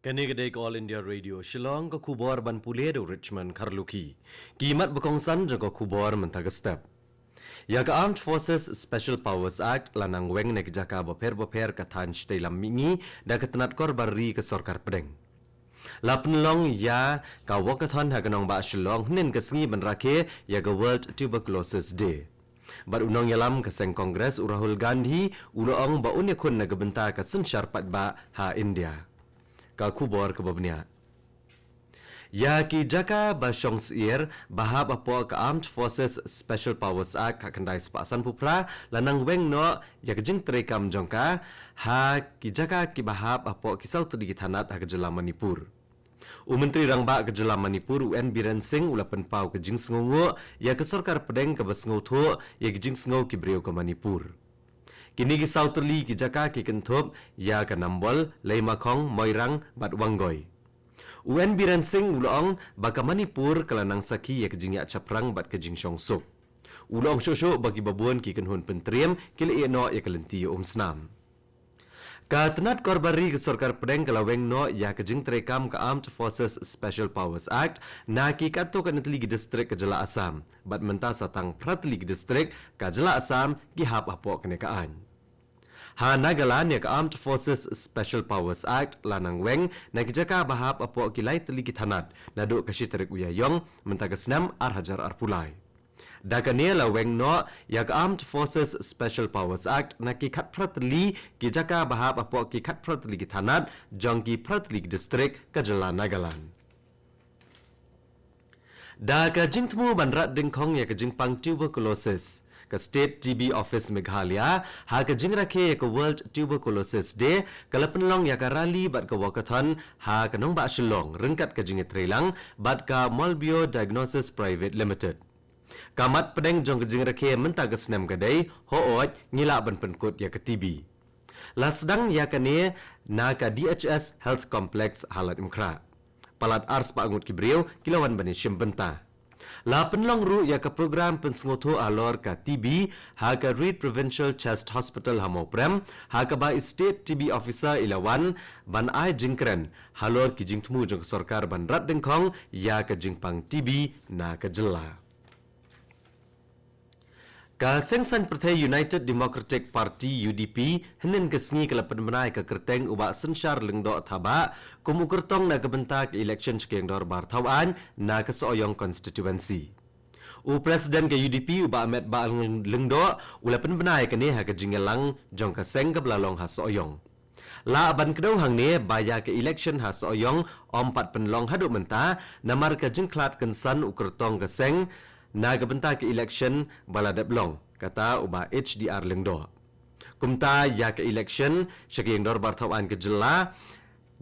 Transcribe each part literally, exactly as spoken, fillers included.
Kane ka dei ka All India Radio Shillong, ka khubor ban pule da u Richmond Kharlukhi. Ki mat ba kongsan jong ka khubor mynta ka step. Ïa ka Armed Forces Special Powers Act la nang weng na ki jaka bapher bapher ka thaiñ shatei lam mihngi da ka tnat korbar ri ka sorkar pdeng. La pynlong ïa ka walkathon ha ka nongbah Shillong hynnin ka sngi ban rakhe ïa ka World Tuberculosis Day. Bad u nongïalam ka seng Congress u Rahul Gandhi u la ong ba un ïakhun na ka bynta ka synshar paidbah ha India. Ka khubor kaba bniah. Ïa ki jaka ba shong syier ba hap hapoh ka Armed Forces Special Powers Act khatkhyndai spah sanphew phra la nang weng noh ïa ka jingtreikam jong ka ha ki jaka kiba hap hapoh ki saw tylli ki thanat ha ka jylla Manipur. U Myntri Rangbah ka jylla Manipur u N Biren Singh u la pynpaw ka jingsngewnguh ïa ka sorkar pdeng kaba sngewthuh ïa ki jingsngew ki briew ka Manipur. Kine ki saw tylli ki jaka ki kynthup ïa ka Nambol, Leimakhong, Moirang bad Wangoi. U N Biren Singh u la ong ba ka Manipur ka la nang sakhi ïa ka jingïaid shaphrang bad ka jingshongsuk. U la ong shuh shuh ba kiba bun ki kynhun pyntriem ki la ïeh noh ïa ka lynti ïa umsnam. Ka tnat korbar ri ka sorkar pdeng ka la weng noh ïa ka jingtreikam ka Armed Forces Special Powers Act na ki katto katne tylli ki distrik ka jylla Assam bad mynta sa tang phra tylli ki distrik ka jylla Assam ki hap hapoh kane ka aiñ. Ha Nagaland ïa ka Armed Forces Special Powers Act la nang weng na ki jaka ba hap hapoh ki lai tylli ki thanat naduh ka shi tarik u Ïaïong mynta ka snem ar hajar arphew lai. Da kane la weng noh ïa ka Armed Forces Special Powers Act na ki khatphra tylli ki jaka ba hap hapoh ki khatphra tylli ki thanat jong ki phra tylli ki distrik ka jylla Nagaland. Da ka jingthmu ban rat dyngkhong ïa ka jingpang tuberculosis, ka State T B Office Meghalaya ha ka jingrakhe ïa ka World Tuberculosis Day ka la pynlong ïa ka rally bad ka walkathon ha ka nongbah Shillong ryngkat ka jingïatreilang bad ka Molbio Diagnosis Private Limited. Ka mat pdeng jong ka jingrakhe mynta ka snem ka dei, hooid, ngi lah ban pynkut ïa ka T B. La sdang ïa kane na ka D H S Health Complex ha Laitumkhrah. Palat ar spah ngut ki briew ki la wan ban ïashim bynta. La pynlong ruh ïa ka program pynsngewthuh halor ka T B ha ka Reid Provincial Chest Hospital ha Mawprem, ha kaba i State T B Officer i la wan ban ai jingkren halor ki jingthmu jong ka sorkar ban rat dyngkhong ïa ka jingpang T B na ka jylla. Ka Seng Saiñ Pyrthei United Democratic Party, U D P, hynnin ka sngi ka la pynbna ïa ka kyrteng u Bah Synshar Lyngdoh Thabah kum u kyrtong na ka bynta ka election sha ka Ïingdorbar Thawaiñ na ka Sohiong Constituency. U President ka U D P u Bah Metbah Lyngdoh u la pynbna ïa kane ha ka jingïalang jong ka seng kaba la long ha Sohiong. Lah ban kdew hangne ba ïa ka election ha Sohiong ym pat pynlong haduh mynta namar ka jingkhlad kynsan u kyrtong ka seng na ka bynta ka election ba la dep long, kata u Bah H D R Lyngdoh. Kumta ïa ka election sha ka Ïingdorbar Thawaiñ ka jylla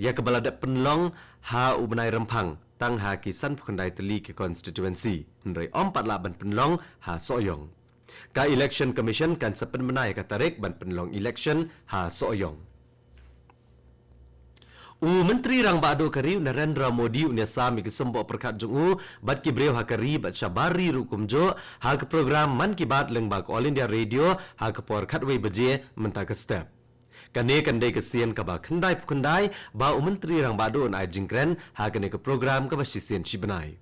ïa kaba la dep pynlong ha u bnai Rymphang tang ha ki sanphew khyndai tylli ki constituency, hynrei ym pat lah ban pynlong ha Sohiong. Ka Election Commission kan sa pynbna ïa ka tarik ban pynlong election ha Sohiong. U Myntri Rangbah Duh ka ri u Narendra Modi un ïasam ïa ki symboh pyrkhat jong u bad ki briew ha ka ri bad shabar ri ruh kumjuh ha ka program Mann Ki Baat lyngba ka All India Radio ha ka por khatwei baje mynta ka step. Kane kan dei ka sien kaba khyndaiphew khyndai ba u Myntri Rangbah Duh un ai jingkren ha kane ka program kaba shisien shibnai.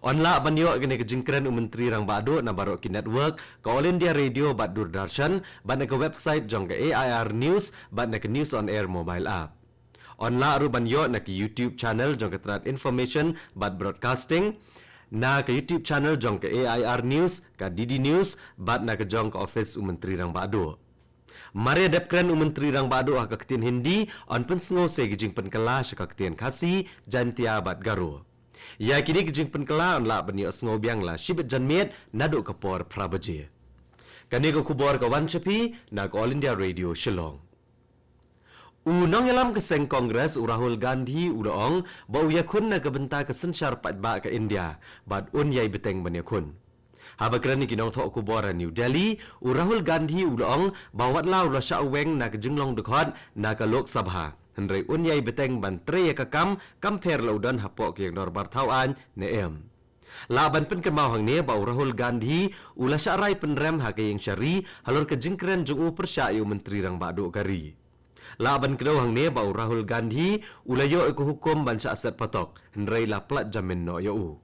Yn lah ban ïoh kane ka jingkren u Myntri Rangbah Duh na baroh ki network ka All India Radio bad Doordarshan bad na ka website jong ka A I R News bad na ka News on Air mobile app. Yn lah ruh ban ïoh na ka YouTube channel jong ka Tnat Information bad Broadcasting, na ka YouTube channel jong ka A I R News, ka D D News bad na ka jong ka office u Myntri Rangbah Duh. Mar ïa dep kren u Myntri Rangbah Duh ha ka ktien Hindi, yn pynsngew sa ïa ki jingpynkylla sha ka ktien Khasi, Jaintia bad Garo. Ïa kine ki jingpynkylla yn lah ban ïohsngew biang la shibit janmiet naduh ka por phra baje. Kane ka khubor ka wan sha phi na ka All India Radio Shillong. U nongïalam ka seng Congress u Rahul Gandhi u la ong ba u ïakhun na ka bynta ka synshar paidbah ka India bad un ïai bteng ban ïakhun. Haba kren ïa ki nongthoh khubor ha New Delhi, u Rahul Gandhi u la ong ba wat la u la shah weng na ka jinglong dkhot na ka Lok Sabha, hynrei un ïai bteng ban trei ïa ka kam, kam pher la u don hapoh ka Ïingdorbar Thawaiñ ne em. Lah ban pynkynmaw hangne ba u Rahul Gandhi u la shah rai pynrem ha ka ïing sha ri halor ka jingkren jong u pyrshah ïa u Myntri Rangbah Duh ka ri. Lah ban kdew hangne ba u Rahul Gandhi u la ïoh ïa ka hukum ban shah set patok, hynrei la pynlait jamin noh ïa u.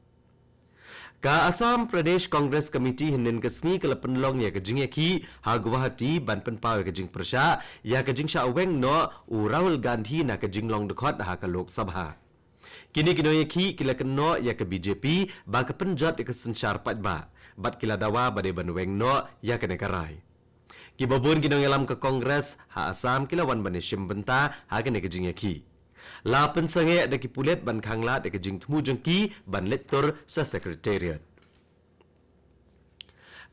Ka Assam Pradesh Congress Committee hynnin ka sngi ka la pynlong ïa ka jingïakhih ha Guwahati ban pynpaw ïa ka jingpyrshah ïa ka jingshah weng noh u Rahul Gandhi na ka jinglong dkhot ha ka Lok Sabha. Kine ki nongïakhih ki la kynnoh ïa ka B J P ba ka pynjot ïa ka synshar paidbah, bad ki la dawa ba dei ban weng noh ïa kane ka rai. Kiba bun ki nongïalam ka Congress ha Assam ki la wan ban ïashim bynta ha kane ka jingïakhih. La pynsangeh da ki pulit ban khanglad ïa ka jingthmu jong ki ban leit tur sha Secretariat.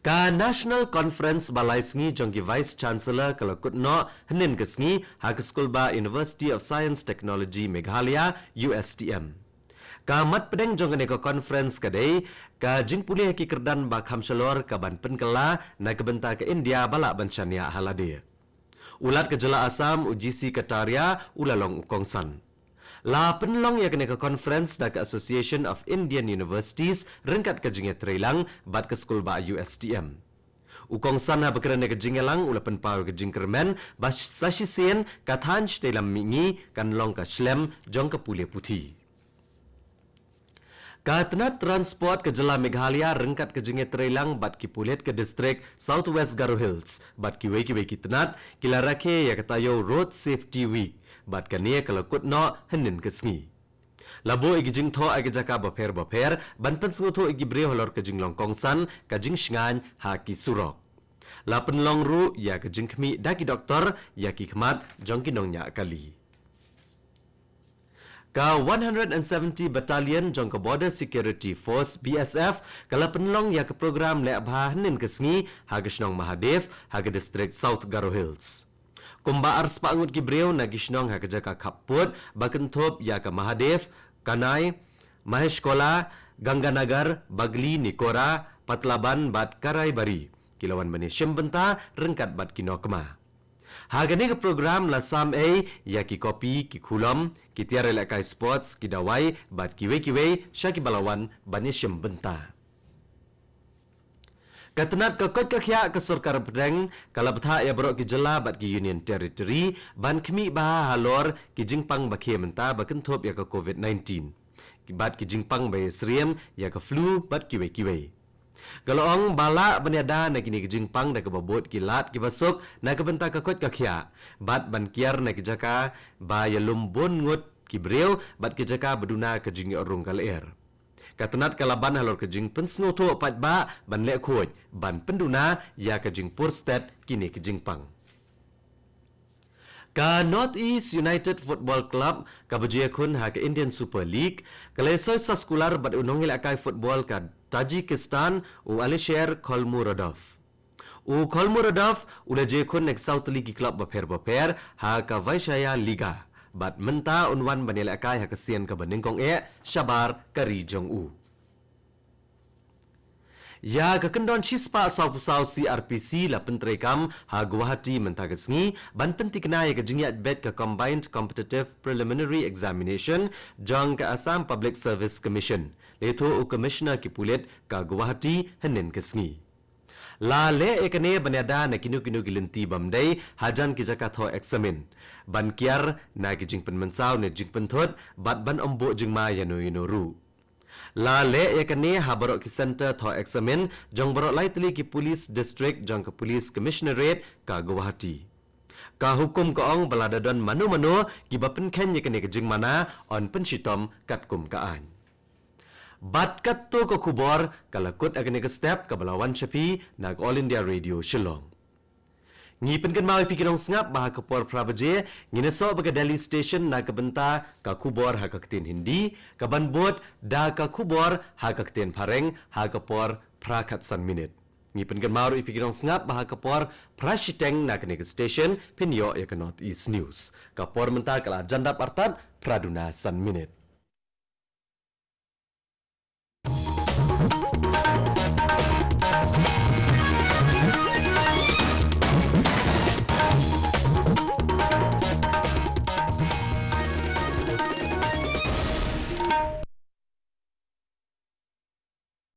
Ka National Conference ba lai sngi jong ki Vice Chancellor ka la kut noh hynnin ka sngi ha ka skulbah University of Science Technology Meghalaya, U S T M. Ka mat pdeng jong kane ka conference ka dei ka jingpule ha ki kyrdan ba kham shalor ka ban pynkylla na ka bynta ka India ba lah ban shaniah ha lade. U Lat ka jylla Assam u G C Kataria u la long u kongsan. La pynlong ïa kane ka conference da ka Association of Indian Universities ryngkat ka jingïatreilang bad ka skulbah U S T M. U kongsan haba kren ïa ka jingïalang u la pynpaw ïa ka jingkyrmen ba sa shisien ka thaiñ shatei lam mihngi kan long ka shlem jong ka pule puthi. Ka tnat transport ka jylla Meghalaya ryngkat ka jingïatreilang bad ki pulit ka district South West Garo Hills bad kiwei kiwei ki tnat ki la rakhe ïa ka taïew Road Safety Week bad kane ka la kut noh hynnin ka sngi. La buh ïa ki jingthoh ha ki jaka bapher bapher ban pynsngewthuh ïa ki briew halor ka jinglong kongsan ka jingshngaiñ ha ki surok. La pynlong ruh ïa ka jingkhmih da ki doktor ïa ki khmat jong ki nongñiah kali. Ka one hundred and seventy Battalion jong ka Border Security Force, B S F, ka la pynlong ïa ka program leh bha hynnin ka sngi ha ka shnong Mahadev ha ka district South Garo Hills. Kumba arspah ngut ki briew na ki shnong ha ka jaka khappud ba kynthup ïa ka Mahadev, Kanai, Maheshkola, Ganganagar, Bagli, Nikora, Patlaban bad Karaibari ki la wan ban ïashim bynta ryngkat bad ki nongkma. Ha kane ka program la sam ei ïa ki kopi, ki khulom, ki tiar ïalehkai sports, ki dawai bad kiwei kiwei sha kiba la wan ban ïashim bynta. Ka tnat ka koit ka khiah ka sorkar pdeng ka la bthah ïa baroh ki jylla bad ki Union Territory ban khmih bha halor ki jingpang ba khie mynta ba kynthup ïa ka COVID nineteen bad ki jingpang ba ïasyriem ïa ka flu bad kiwei kiwei. Ka la ong ba lah ban ïada na kine ki jingpang da kaba bud ki lad kiba suk na ka bynta ka koit ka khiah bad ban kiar na ki jaka ba ïalum bun ngut ki briew bad ki jaka ba duna ka jingïohrung ka lyer. Ka tnat ka la ban halor ka jingpynsngewthuh paidbah ban leh khuid ban pynduna ïa ka jingpur stet kine ki jingpang. Ka North East United Football Club kaba ju ïakhun ha ka Indian Super League ka la ïasoi soskular bad u nongïalehkai football ka Tajikistan u Alisher Kholmuradov. U Kholmuradov u la ju ïakhun na ki saw tylli ki club bapher bapher ha ka Vysya Liga bad mynta un wan ban ïalehkai ha ka sien kaba nyngkong eh shabar ka ri jong u. Ïa ka kyndon shispah sawphew saw C R P C la pyntreikam ha Guwahati mynta ka sngi ban pynthikna ïa ka jingïaid beit ka Combined Competitive Preliminary Examination jong ka Assam Public Service Commission, la ïathuh u Commissioner ki pulit ka Guwahati hynnin ka sngi. La leh ïa kane ban ïada na kino kino ki lynti bym dei hajan ki jaka thoh eksamin, ban kiar na ki jingpynmynsaw ne jingpynthut bad ban ym buh jingma ïano ïano ruh. La leh ïa kane ha baroh ki centre thoh eksamin jong baroh lai tylli ki police district jong ka Police Commissionerate ka Guwahati. Ka hukum ka ong ba lada don mano mano kiba pynkheiñ ïa kane ka jingmana yn pynshitom katkum ka aiñ. Bad katto ka khubor ka la kut ha kane ka step kaba la wan sha phi na ka All India Radio Shillong. Ngi pynkynmaw ïa phi ki nongsngap ba ha ka por phra baje ngin ïasoh bad ka Delhi Station na ka bynta ka khubor ha ka ktien Hindi, kaban bud da ka khubor ha ka ktien Phareng ha ka por phra khatsan minit. Ngi pynkynmaw ruh ïa phi ki nongsngap ba ha ka por phra shiteng na kane ka station phin ïoh ïa ka North East News. Ka por mynta ka la jan dap artat phra duna san minit.